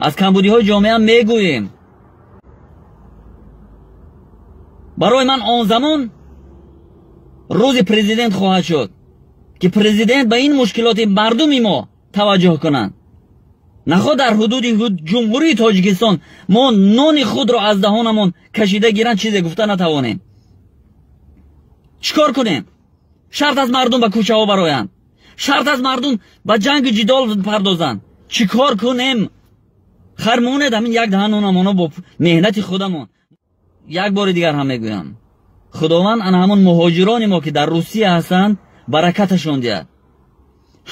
Аз камбудиҳои ҷомеа мегӯем. Барои ман он замон рӯзи президент хоҳад шуд, ки президент ба ин мушкилоти мардуми мо таваҷҷӯҳ кунанд. Нахоҳ дар ҳудуди Ҷумҳурии Тоҷикистон мо нони худро аз даҳонамон кашида гиранд, чизе гуфта натавонем. Чӣ кор кунем? Шарт аз мардум ба кӯчаҳо бароянд, шарт аз мардум ба ҷангу ҷидол пардозанд. Чӣ кор кунем? Хайр, монед ҳамин як даҳан нонамоно бо меҳнати худамон. Як бори дигар ҳам мегӯям, Худованд ана ҳамон муҳоҷирони мо, ки дар Русия ҳастанд, баракаташон диҳад.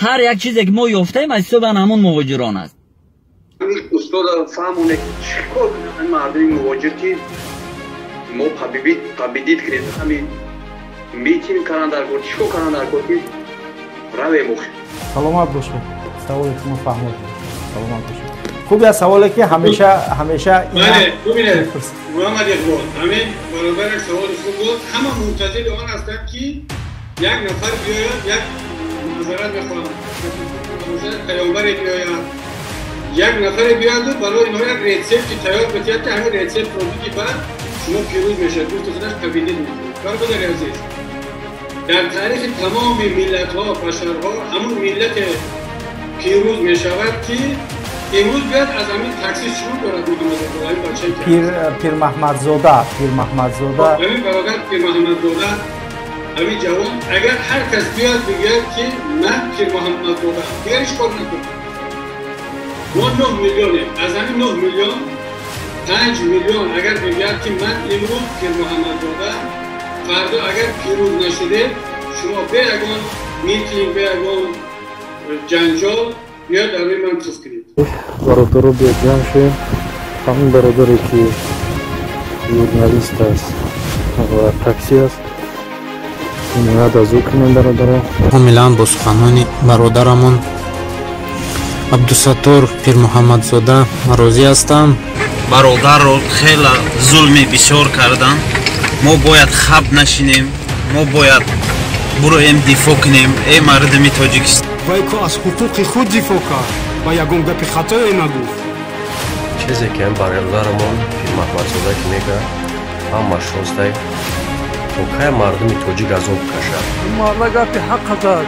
Ҳар як чизе ки мо ёфтаем, аз ҳисоби ана ҳамон муҳоҷирон аст. Устода, фаҳмоне, чӣ кор кунем мардуми муҳоҷир, ки мо победить кунем? Ҳамин митинг кардан дар кор, чӣ кор кардан дар кор, ки равем? Саломат бошед, саволе шумо фаҳмод. Саломат бошед. Хуб, як саволе ки ҳамеша ҳамеша. Бале, бубинед, Муҳаммад Иқбол, ҳамин бародар як саволи хуб буд. Ҳама мунтазири он ҳастанд, ки як нафар биёяд, як назарат мехоҳам, паёмбаре биёяд, як нафаре биёяду барои инҳо як рецепти тайёр битиҳад, ки ҳамин рецептро биги, баъд шумо пирӯз мешавед, гуфти худаш победить мекунед. Бародари азиз, дар таърихи тамоми миллатҳо, башарҳо, ҳамун миллате пирӯз мешавад, ки имрӯз биёд аз ҳамин такси шурӯъ дорад, мегӯяд ҳамин бачае ки Пирмаҳмадзода, Пирмаҳмадзода. Ҳамин бародар Пирмаҳмадзода, ҳамин ҷавон, агар ҳар кас биёд бигӯяд, ки ман Пирмуҳаммадзода, дигар ҳеҷ кор накунад. Мо 9 миллионем, аз ҳамин 9 миллион 5 миллион агар бигӯяд, ки ман имрӯз Пирмуҳаммадзода, фардо агар пирӯз нашудед, шумо бе ягон митинг, бе ягон ҷанҷол биёд дар рӯи ман туф кунед. Бародаро, биёд ҷамъ шавем. Ҳамин бародаре, ки журналист аст ва такси аст, ҳимоят аз ӯ кунем, бародаро. Комилан бо суханони бародарамон Абдусаттор Пирмуҳаммадзода розӣ ҳастам. Бародарро хеле зулми бисёр карданд. Мо бояд хаб нашинем, мо бояд буроем, дифоъ кунем. Эй мардуми Тоҷикистон! Вай ку аз ҳуқуқи худ дифоъ кард ва ягон гапи хатое нагуфт. Чизе ки ҳам бародарамон Пирмаҳмадзода ки мегӯяд, ҳамаш ростай. То кай мардуми тоҷик азоб кашад? Марда гапи ҳақ зад.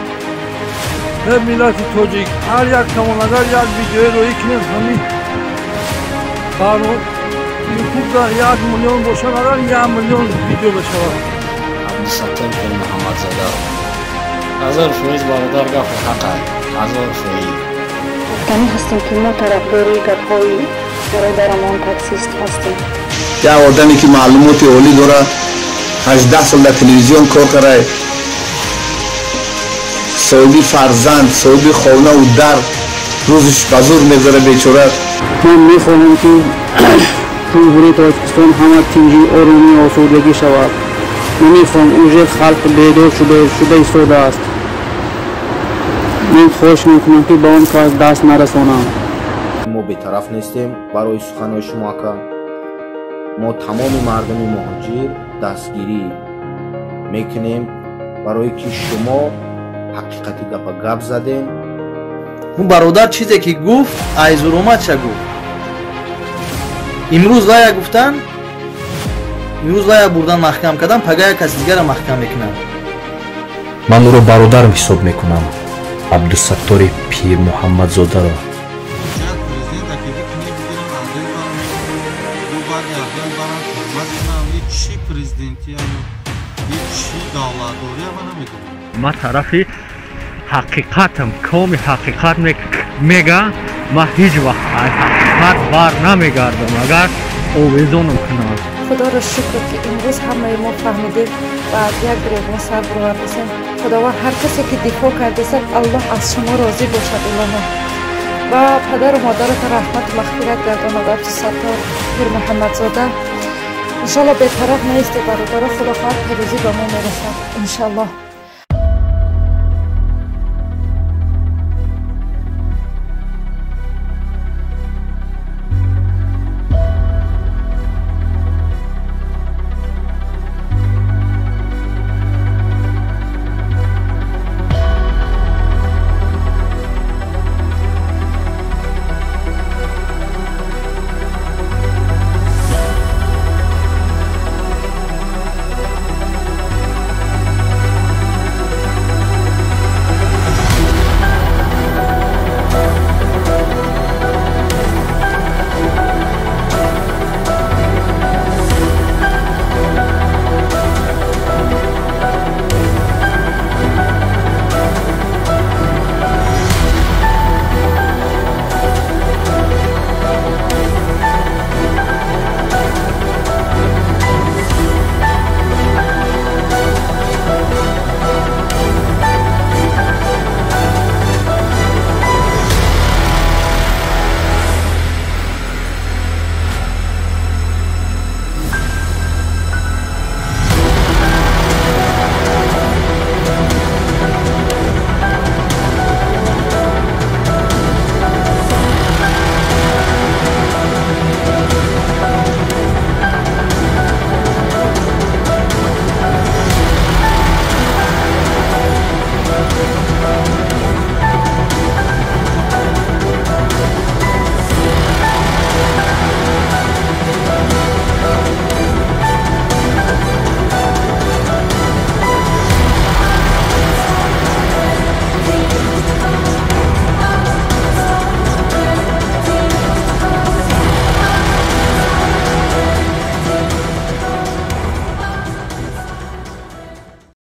Не, миллати тоҷик, ҳар як тамон агар як видеое роӣ кунем, ҳамин бар Ютубда 1 миллион бошад, агар 1 миллион видео бишавад. Абдусаттор Пирмуҳаммадзода 1000% бародар гапи ҳақ, 1000%. Гуфтанӣ ҳастем, ки мо тарафдори гапҳои бародарамон таксист ҳастем. Як одаме, ки маълумоти олӣ дорад, 18 сол дар телевизион кор карда, соҳиби фарзанд, соҳиби хонаву дар, рӯзиш ба зур мегузара, бечора. Ман мехоҳам, ки Ҷумҳурии Тоҷикистон ҳама тинҷӣ, оромӣ, осудагӣ шавад. Намехоҳам, уже халқ бедор шуда истодааст. Ман хоҳиш мекунам, ки ба он кас даст нарасонам. Мо бетараф нестем барои суханҳои шумо, ака. Мо тамоми мардуми муҳоҷир дастгирӣ мекунем, барое ки шумо ҳақиқати гапа гап задем. Он бародар чизе ки гуфт, айзуромадша гуфт. Имрӯз вая гуфтан, имрӯз вая бурдан, маҳкам кардан, пага як каси дигара маҳкам мекунанд. Ман ӯро бародарам ҳисоб мекунам, Абдусаттори Пирмуҳаммадзодаро. Чӣ президентия, чӣ давлатдория, ман намедонам. Ман тарафи ҳақиқатам. Коми ҳақиқат мега, ман ҳеҷ вақт аз ҳақиқат бар намегардам, агар овезонам кунам. Худоро шукр, ки имрӯз ҳамаи мо фаҳмидем ва аз як гиребон сар бировардасем. Худованд ҳар касе ки дифоъ кардаса, Аллоҳ аз шумо розӣ бошад, илоҳо, ва падару модарата раҳмату мағфират гардонад. Абдусаттор Пирмуҳаммадзода, иншалло, бетараф наисте, бародаро. Худо хоҳад, пирӯзӣ ба мо мерасад, иншаллоҳ.